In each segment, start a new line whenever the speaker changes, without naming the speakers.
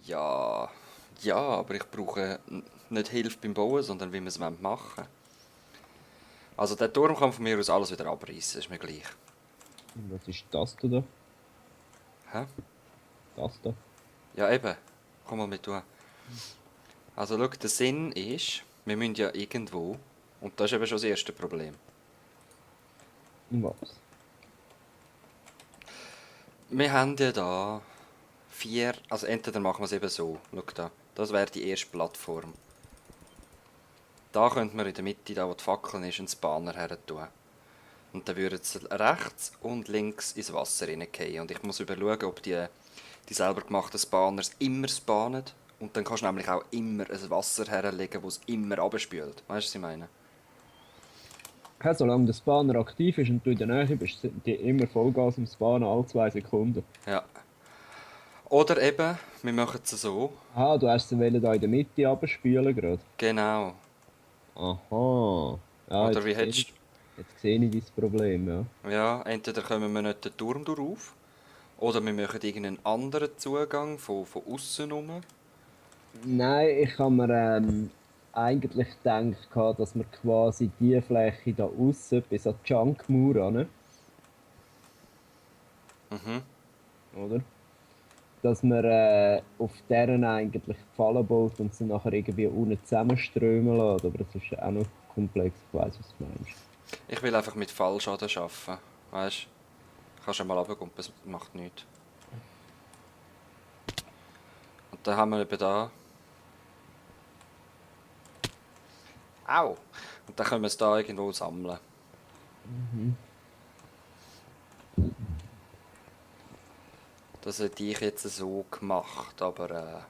Ja, ja, aber ich brauche nicht Hilfe beim Bauen, sondern wie wir es machen wollen. Also der Turm kann von mir aus alles wieder abreißen, ist mir gleich.
Und was ist das da?
Hä?
Das da?
Ja eben, komm mal mit tun. Also schau, der Sinn ist, wir müssen ja irgendwo, und das ist eben schon das erste Problem.
Was?
Wir haben ja da vier, also entweder machen wir es eben so, schau da, das wäre die erste Plattform. Da könnte man in der Mitte, da wo die Fackeln ist, einen Spanner her tun. Und dann würden sie rechts und links ins Wasser reingehen. Und ich muss überlegen, ob die selber gemachten Spanners immer spannen. Und dann kannst du nämlich auch immer ein Wasser herlegen, das es immer abspült. Weißt du, was ich meine?
Ja, solange der Spawner aktiv ist und du in der Nähe bist, sind die immer Vollgas im Spawnen, alle 2 Sekunden.
Ja. Oder eben, wir machen es so.
Ah, du hast sie wollen da in der Mitte abspülen gerade.
Genau.
Aha. Ja,
Oder wie hättest
jetzt sehe ich dein Problem, ja.
du... Ja, entweder kommen wir nicht den Turm drauf. Oder wir machen irgendeinen anderen Zugang von außen rum.
Nein, ich habe mir eigentlich gedacht, dass wir quasi die Fläche da außen bis an die Junkmauer ran,
Mhm.
oder? Dass man auf deren eigentlich die Fallen baut und sie nachher irgendwie unten zusammenströmen lässt. Aber das ist auch noch komplex, ich weiss, was du meinst.
Ich will einfach mit Fallschaden arbeiten. Weißt du? Kannst du mal runterkommen, es macht nichts. Und dann haben wir eben da. Au! Und dann können wir es da irgendwo sammeln.
Mhm.
Das hätte ich jetzt so gemacht, aber der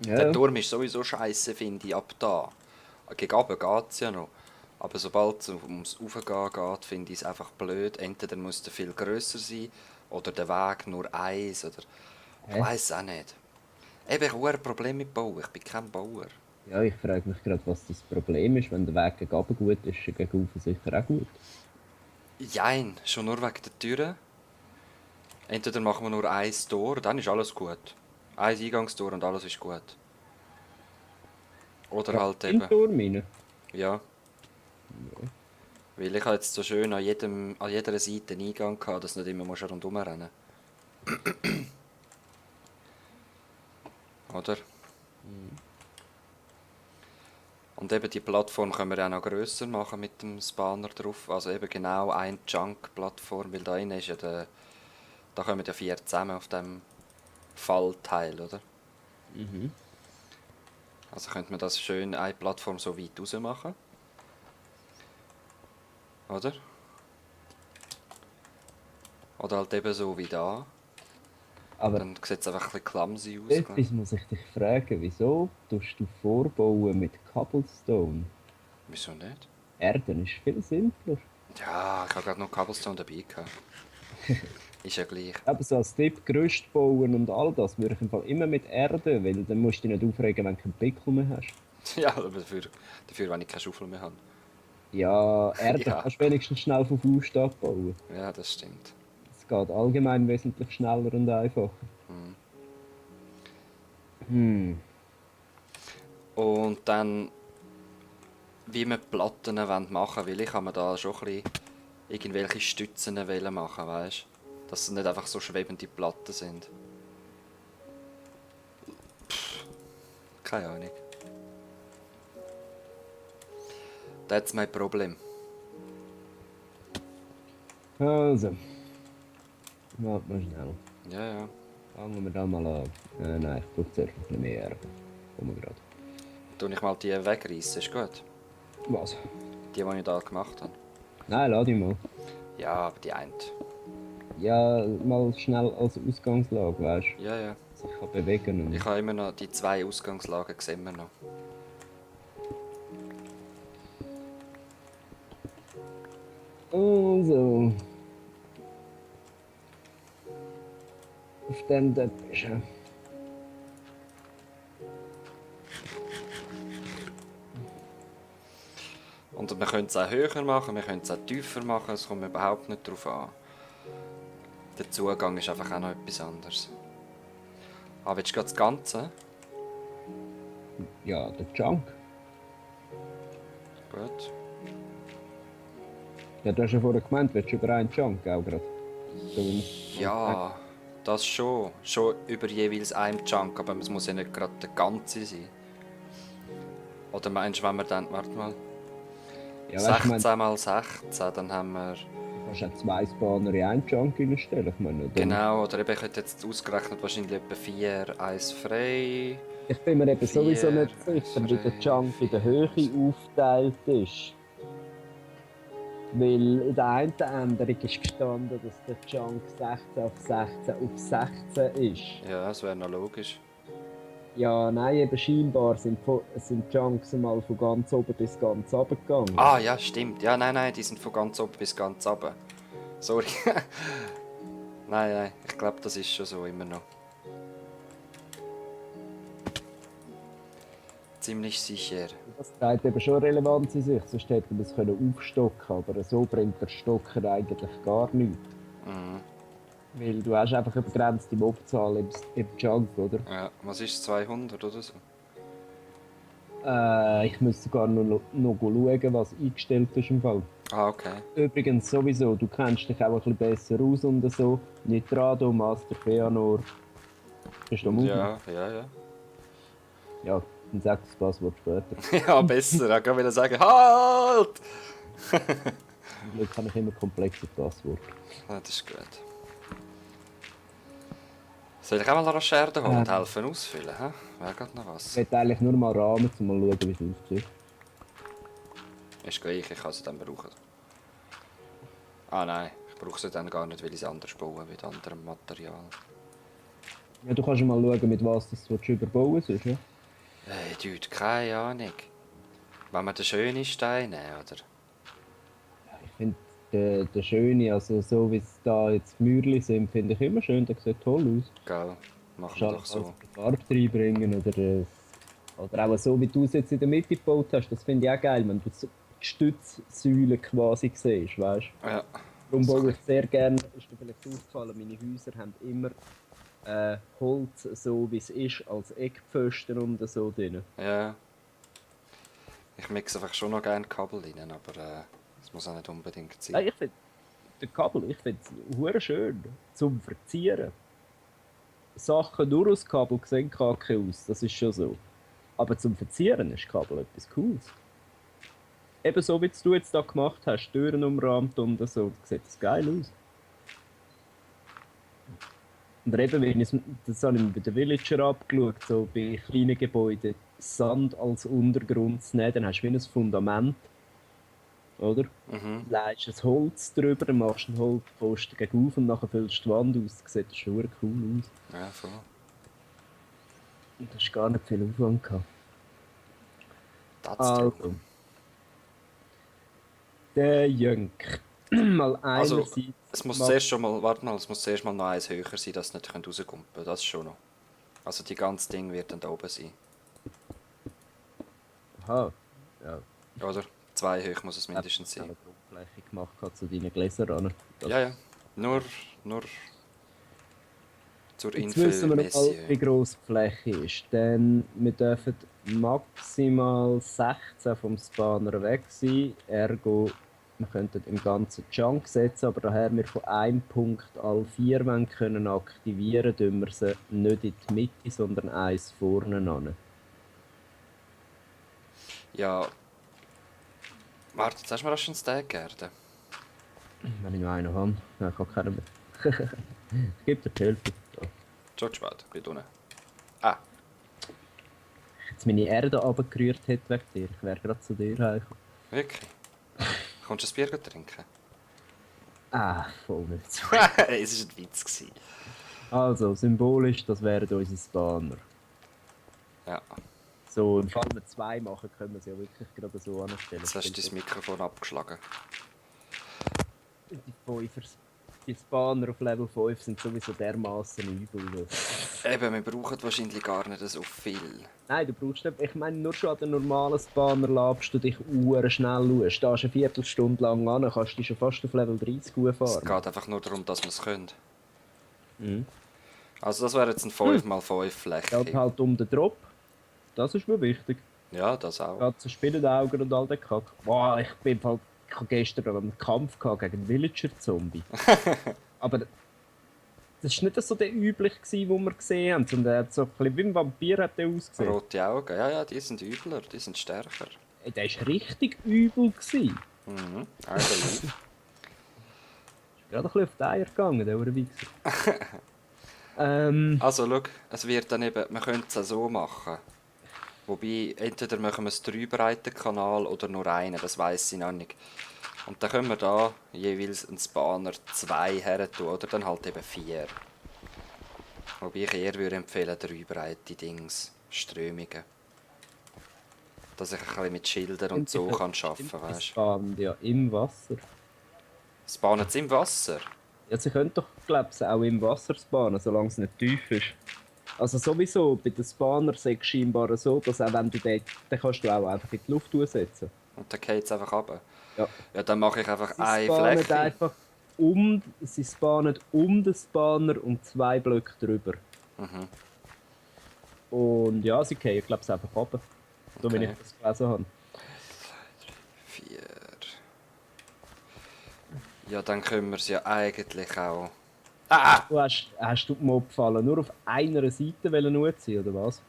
Ja,
Turm ist sowieso scheiße, finde ich, ab da. Gegen oben geht es ja noch. Aber sobald es ums Aufgehen geht, finde ich es einfach blöd. Entweder muss der viel grösser sein oder der Weg nur eins. Oder ich
hä?
weiß auch nicht. Eben, ich habe ein Problem mit Bauen. Ich bin kein Bauer.
Ja, ich frage mich gerade, was das Problem ist. Wenn der Weg gegen oben gut ist, ist er gegen oben sicher auch gut.
Jein, schon nur wegen der Türen. Entweder machen wir nur ein Tor, dann ist alles gut. Ein Eingangstor und alles ist gut. Oder
Gerade
halt
in den
eben,
Turm rein.
ja.
Ja.
Weil ich habe jetzt so schön an jeder Seite einen Eingang gehabt, dass du nicht immer musst rundherum rennen musst. Oder?
Mhm.
Und eben die Plattform können wir auch noch grösser machen mit dem Spanner drauf. Also eben genau eine Junk-Plattform, weil da innen ist ja da kommen ja vier zusammen auf dem Fallteil, oder?
Mhm.
Also könnte man das schön eine Plattform so weit raus machen, oder? Oder halt eben so wie da.
Aber
Dann sieht es einfach ein bisschen clumsy aus, gell?
etwas muss ich dich fragen. Wieso tust du vorbauen mit Cobblestone?
Wieso nicht?
Erden ist viel simpler.
Ja, ich habe gerade noch Cobblestone dabei gehabt. Ist ja gleich.
Aber so als Tipp, Gerüst bauen und all das würde ich im Fall immer mit Erde, weil dann musst du dich nicht aufregen, wenn du keinen Pickel mehr hast.
Ja, aber dafür wenn ich keine Schaufel mehr habe.
Ja, Erde
Ja,
kannst du wenigstens schnell von Faust abbauen.
ja, das stimmt.
Es geht allgemein wesentlich schneller und einfacher. Hm.
Und dann, wie wir die Platten machen wollen, weil ich habe mir da schon ein bisschen irgendwelche Stützen machen, weißt du? Dass es nicht einfach so schwebende Platten sind. Keine Ahnung. That's my problem.
Also, warte mal schnell.
Ja, ja.
Fangen wir da mal an. Nein, ich brauche zuerst ein bisschen mehr Erde. Kommen wir gerade.
Tu ich mal die wegreißen, ist gut.
Was?
Die ich da gemacht habe.
Nein, lade ich mal.
Ja, aber die eine.
Ja, mal schnell als Ausgangslage, weißt
Ja, ja.
du? Sich kann bewegen
Ich
und.
habe immer noch die zwei Ausgangslagen sehen wir noch.
Also. Auf dem dort bist du.
Und wir können es auch höher machen, wir können es auch tiefer machen, es kommt überhaupt nicht drauf an. Der Zugang ist einfach auch noch etwas anderes. Ah, willst du gerade das Ganze?
Ja, der Junk.
Gut.
Ja, du hast ja vorher gemeint, willst du über einen Junk auch gerade? So wie wir-
Ja, das schon. Schon über jeweils einem Chunk, aber es muss ja nicht gerade der ganze sein. Oder meinst du, wenn wir dann, warte mal,
Ja, weißt du, ich meine,
16 mal 16, dann haben wir,
du kannst auch 2 Spawner in einen Junk reinstellen. Ich meine, dann,
genau, oder eben, ich hätte jetzt ausgerechnet, wahrscheinlich etwa 4, 1 frei.
ich bin mir eben sowieso
4,
nicht sicher, wie der
frei,
Junk in der Höhe
4.
aufgeteilt ist. Weil in der einen Änderung ist gestanden, dass der Junk 16 auf 16 auf 16 ist.
Ja, das wäre noch logisch.
Ja, nein, eben scheinbar sind Junks mal von ganz oben bis ganz runter gegangen.
Ah, ja, stimmt. Ja, nein, die sind von ganz oben bis ganz runter. Sorry. Nein, ich glaube, das ist schon so immer noch. Ziemlich sicher.
Das trägt eben schon Relevanz in sich, sonst hätten wir es können aufstocken, aber so bringt der Stocker eigentlich gar nichts.
Mhm.
Weil du hast einfach eine begrenzte Mobzahl im Junk, oder?
Ja, was ist 200 oder so?
Ich müsste sogar noch schauen, was eingestellt ist im Fall.
Ah, okay.
Übrigens sowieso, du kennst dich auch ein bisschen besser aus und so. Nitrado, Master, Feanor. Bist du am
Ja.
Ja, dann sag das Passwort später.
Ja, besser. Ich wollte sagen, halt!
Zum Glück habe ich immer komplexe Passwörter.
Ja, das ist gut. Soll ich auch mal eine Schere holen und helfen ausfüllen? Hä? Wäre gerade noch was.
Ich will eigentlich nur mal rahmen, um mal schauen, wie es aussieht.
Ist gleich, ich kann sie dann brauchen. Ah nein, ich brauche sie dann gar nicht, weil ich es anders bauen mit anderem Material.
Ja, du kannst ja mal schauen, mit was das überbauen sollst, ja?
Hey, Dude, keine Ahnung. Wenn wir den schönen Stein nehmen, oder?
Ich finde der schöne, also so wie es da jetzt Gemürli sind, finde ich immer schön, der sieht toll aus.
Gell, machen wir
Schade,
doch so.
Farbe reinbringen oder auch so wie du es jetzt in der Mitte gebaut hast, das finde ich auch geil, wenn du so die Stützsäule quasi siehst, weißt du?
Ja.
Darum
So
baue ich sehr gerne, ist dir vielleicht aufgefallen, meine Häuser haben immer Holz, so wie es ist, als Eckpfosten und so drin.
Ja. Ich mixe einfach schon noch gerne Kabel rein, aber das muss auch nicht unbedingt
Ja,
sein.
ich finde den Kabel, ich finde es hure schön zum Verzieren. Sachen nur aus Kabel sehen kacke aus, das ist schon so. Aber zum Verzieren ist Kabel etwas Cooles. Ebenso wie du jetzt da gemacht hast, Türen umrahmt und so, sieht das geil aus. Und eben, wenn ich, das habe ich bei den Villager abgeschaut, so bei kleinen Gebäuden Sand als Untergrund zu nehmen, dann hast du wie ein Fundament, oder?
Mhm.
Du legst ein Holz drüber, machst einen Holzpfosten gegen auf und nachher füllst du die Wand aus. Das sieht schon cool aus.
Ja, voll.
Und das hast gar nicht viel Aufwand gehabt.
That's true.
Also, der Jönk. Mal
Also,
einerseits...
es muss
mal-
zuerst schon mal, warte mal, es muss zuerst mal noch eins höher sein, dass es nicht rauskommen kann. Das schon noch. Also die ganze Ding wird dann da oben sein.
Aha, ja.
Oder? 2 hoch muss es mindestens
Ich habe
sein.
eine Grundfläche gemacht gehabt zu deinen Gläsern.
Ja. Nur zur
Jetzt wissen wir noch mal, wie
Information.
gross die Fläche ist. Denn wir dürfen maximal 16 vom Spawner weg sein. Ergo, wir könnten im ganzen Chunk setzen, aber daher wir von einem Punkt all 4 können aktivieren, tun wir sie nicht in die Mitte, sondern eins vorne an.
Ja. Warte, jetzt hast du mir das schon Steak gegeben?
Wenn ich noch einen habe. Nein, ich habe keinen mehr. Ich gebe dir die Hälfte. So.
Schon spät, geht unten. Ah,
Jetzt meine Erde runtergerührt hätte wegen dir. Ich wäre gerade zu dir heimgekommen.
wirklich? Kommst du ein Bier trinken?
Ah, voll nicht so.
Es war ein Witz. Gewesen.
Also, symbolisch, das wären unsere Spawner.
Ja,
So, im Fall wir 2 machen, können wir es ja wirklich gerade so anstellen.
jetzt hast du dein Mikrofon abgeschlagen.
Die Fünfers, die Spawner auf Level 5 sind sowieso dermaßen übel.
Eben, wir brauchen wahrscheinlich gar nicht so viel.
Nein, du brauchst nicht. Ich meine, nur schon an den normalen Spawner labst du dich schnell aus. Da hast du eine Viertelstunde lang an, kannst du schon fast auf Level 30
Es
fahren.
geht einfach nur darum, dass wir es können.
Mhm.
Also das wäre jetzt ein 5x5
Ja, und
Fläche.
halt um den Drop. Das ist mir wichtig.
Ja, das auch.
Ganze Spinnenaugen und all der Kack. Boah, ich hab gestern einen Kampf gehabt gegen einen Villager-Zombie. Aber das war nicht so der üblich, den wir gesehen haben, sondern er hat so ein bisschen wie ein Vampir hat der ausgesehen.
Rote Augen, ja, ja, die sind übler, die sind stärker.
Ey, der war richtig übel. Gewesen.
Mhm, I believe.
Ist gerade ein bisschen auf die Eier gegangen, der Wichser.
Also, schau, es wird dann eben, man könnte es auch so machen. Wobei, entweder machen wir einen 3-Breiten-Kanal oder nur einen, das weiss ich noch nicht. Und dann können wir da jeweils einen Spawner 2 her tun, oder dann halt eben 4. Wobei ich eher würde empfehlen, 3 breite Dings, Strömungen. Dass ich ein bisschen mit Schildern und so kann arbeiten kann, weißt du.
Ja, im Wasser.
Spawnen sie im Wasser?
Ja, sie können doch, glaube ich, auch im Wasser spawnen, solange es nicht tief ist. Also sowieso, bei den Spawnern ist es scheinbar so, dass auch wenn du den kannst du auch einfach in die Luft setzen.
Und dann geht es einfach runter.
Ja.
Ja, dann mache ich einfach
Sie
eine
spawnen
Fläche.
einfach sie spawnen den Spawner und 2 Blöcke drüber. Und ja, sie gehen, ich glaube, es einfach runter. So wie
Okay.
ich das gelesen habe.
4. Ja, dann können wir es ja eigentlich auch.
Hast du die Mobfallen nur auf einer Seite nutzen, oder was?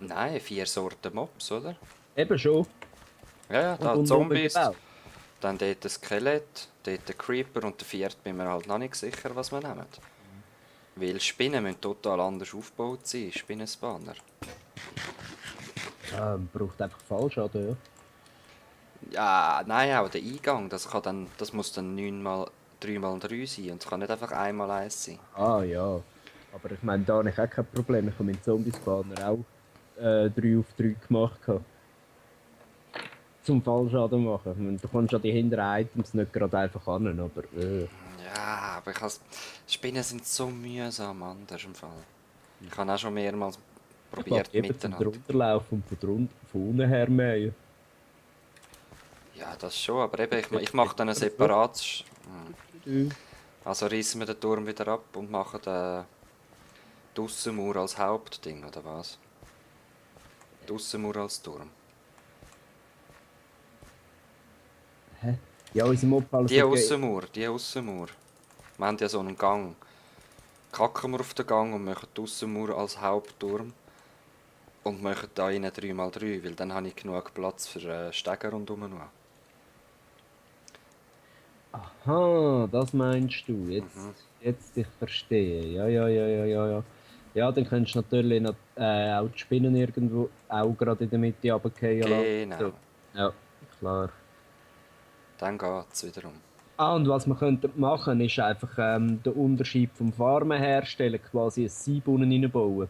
Nein, 4 Sorten Mobs, oder?
Eben schon.
Ja, ja,
Und
da
rundum
Zombies,
gebaut.
dann dort ein Skelett, dort ein Creeper und der vierte bin mir halt noch nicht sicher, was wir nehmen. Weil Spinnen müssen total anders aufgebaut sein, Spinnenspanner.
Ja, man braucht einfach Fallschaden, ja.
Ja, nein, auch der Eingang, das muss dann 3x3 sein und es kann nicht einfach 1x1 sein.
Ah ja. Aber ich meine, da habe ich auch kein Problem. Ich habe meinen Zombie-Spawner auch 3 auf 3 gemacht. Gehabt. Zum Fallschaden machen. Ich meine, du kommst an die hinteren Items nicht gerade einfach an, aber
Ja, aber Spinnen sind so mühsam anders im Fall. Ich habe auch schon mehrmals
ich mag
probiert
eben zum
miteinander.
drunterlaufen und von unten her mähen.
Ja, das schon, aber eben, ich mache dann ein separates. Also reißen wir den Turm wieder ab und machen die Aussenmauer als Hauptding, oder was? Die Aussenmauer als Turm.
Hä? Ja, unser Mobfall
Die Aussenmauer. Wir haben ja so einen Gang. Kacken wir auf den Gang und machen die Aussenmauer als Hauptturm. Und machen da rein 3x3, weil dann habe ich genug Platz für Stege rundherum noch.
Aha, das meinst du. Jetzt ich verstehe. Ja. Ja, dann könntest du natürlich noch, auch die Spinnen irgendwo auch gerade in der Mitte runterfallen lassen.
Genau.
So. Ja, klar.
Dann geht's wiederum.
Ah, und was wir könnten machen, ist einfach den Unterschied vom Farmen herstellen, quasi ein Sieb unten reinbauen.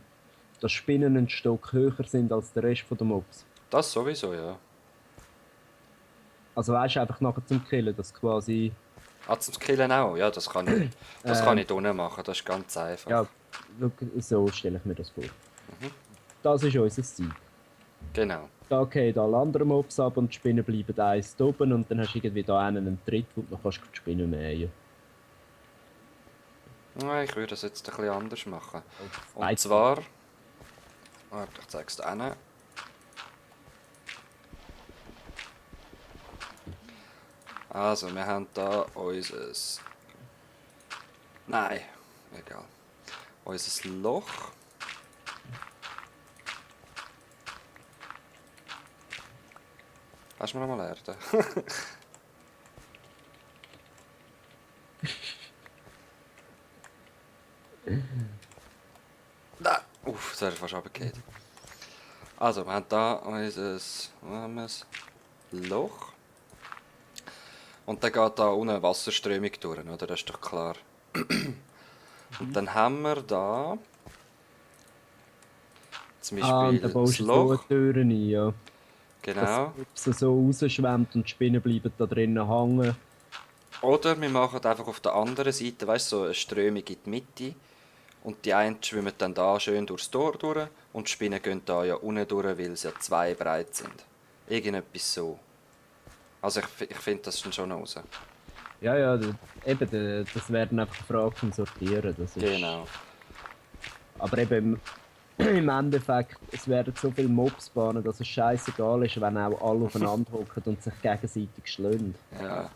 Dass Spinnen einen Stock höher sind als der Rest der Mobs.
Das sowieso, ja.
Also weißt du, einfach nachher zum Killen, dass quasi...
Ah, zum Killen auch? Ja, das kann ich. Das kann ich unten machen, das ist ganz einfach.
Ja, schau, so stelle ich mir das vor. Das ist unser Sieb.
Genau.
Da gehen alle anderen Mobs ab und die Spinnen bleiben eins da oben und dann hast du irgendwie da einen Tritt, wo du noch kannst die Spinnen mähen.
Ja, ich würde das jetzt ein bisschen anders machen. Und
Weiter.
zwar... Warte, ich zeig's dir hin. Also, wir haben da unser... Nein, egal. Unser Loch. Kannst du mir noch mal erden? Da! Uff, das wäre fast runtergefallen. Also, wir haben da unser Loch. Und dann geht da unten eine Wasserströmung durch, oder? Das ist doch klar. Und dann haben wir da zum
Und
Beispiel
dann
das
baust du so
Loch.
eine Tür rein, ja.
Genau.
Dass es so rausschwemmt und die Spinnen bleiben da drinnen hängen.
Oder wir machen einfach auf der anderen Seite, weißt du, so eine Strömung in die Mitte. Und die einen schwimmen dann da schön durchs Tor durch und die Spinnen gehen da ja unten durch, weil sie ja 2 breit sind. Irgendetwas so. Also ich finde das dann schon raus.
Ja, ja, das wäre dann einfach eine Frage vom Sortieren. Das ist,
Genau.
aber eben im Endeffekt, es werden so viele Mobs bahnen, dass es scheißegal ist, wenn auch alle aufeinander hocken und sich gegenseitig schlagen.
Ja.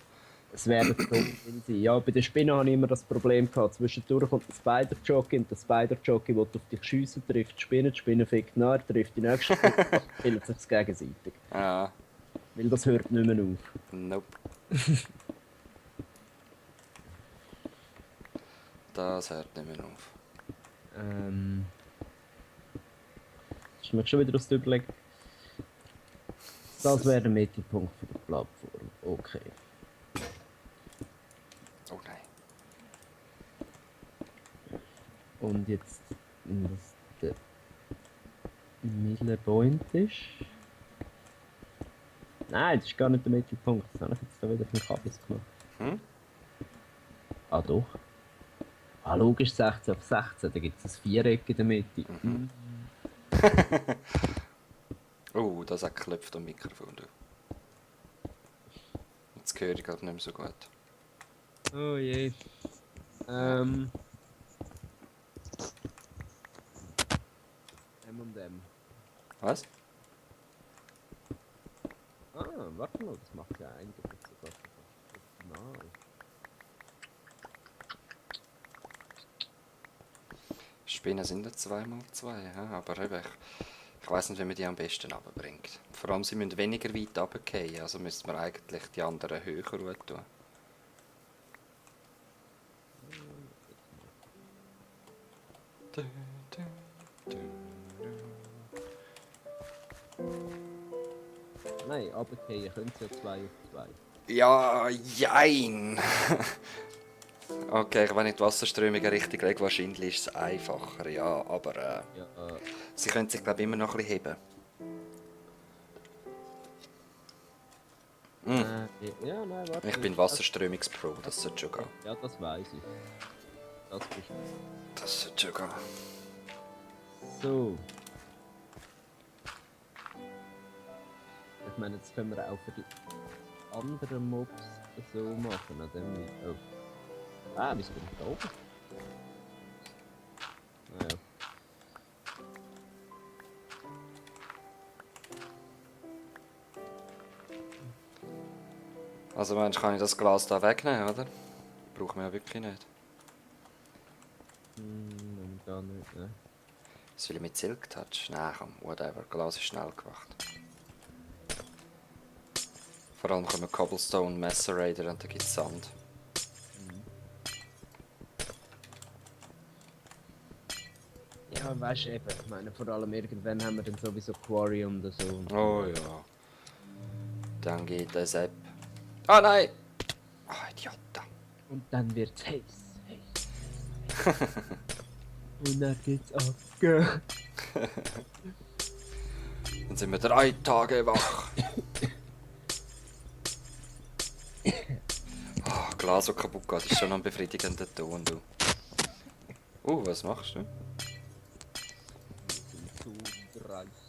Es werden so viele sein. Ja, bei den Spinnen habe ich immer das Problem gehabt. Zwischendurch kommt der Spider-Jockey und der Spider-Jockey will auf dich schiessen, trifft die Spinne fickt nach, trifft die nächste Spinne, killt sich gegenseitig.
Ja.
Weil das hört nicht mehr auf.
Nope. Das hört nicht mehr auf.
Das ist mir schon wieder aus der Überlegung. Das wäre der Mittelpunkt für die Plattform. Okay.
Oh nein.
Und jetzt, was der Mittelpunkt ist. Nein, das ist gar nicht der Mittelpunkt. Das habe ich jetzt da wieder vom Kabels gemacht.
Hm?
Ah, doch. Ah, logisch 16 auf 16. Da gibt es ein Viereck in der Mitte.
Oh, das hat geklopft am Mikrofon. Du. Jetzt höre ich gerade nicht mehr so gut.
Oh je. M&M.
Was?
Ah, warte mal, das macht ja eigentlich sogar optimal.
Spinnen sind ja 2x2, ja, aber eben, ich weiss nicht, wie man die am besten runterbringt. Vor allem, sie müssen weniger weit runterfallen, also müsste man eigentlich die anderen höher tun.
Nein, runterfallen können sie ja 2 auf 2.
Ja, jein! Okay, wenn ich die Wasserströmungen richtig lege, wahrscheinlich ist es einfacher, ja, aber
Ja,
sie können sich, glaube ich, immer noch ein bisschen heben.
ja, nein, warte.
Ich bin Wasserströmungspro, das sollte schon gehen.
Ja, das weiß ich. Das bist du.
Das sollte schon gehen.
So. Ich meine, jetzt können wir auch für die anderen Mobs so machen. An dem oh. Ah, wieso bin ich da oben? Naja.
Also meinst du, kann ich das Glas da wegnehmen, oder? Brauchen wir ja wirklich nicht.
Momentan nicht, ne?
Was will ich mit Silk Touch? Nein, komm, whatever. Glas ist schnell gemacht. Vor allem kommen Cobblestone, Macerator und da gibt es Sand.
Ja, weißt du eben, ich meine, vor allem irgendwann haben wir dann sowieso Quarry und so.
Oh ja. Dann geht es ab. Ah nein! Ah, Idiot.
Und dann wird's heiß. Und dann geht's ab.
Dann sind wir 3 Tage wach. Ah, Glas, das kaputt geht, ist schon noch ein befriedigender Ton, du. Was machst du?
Zu 30.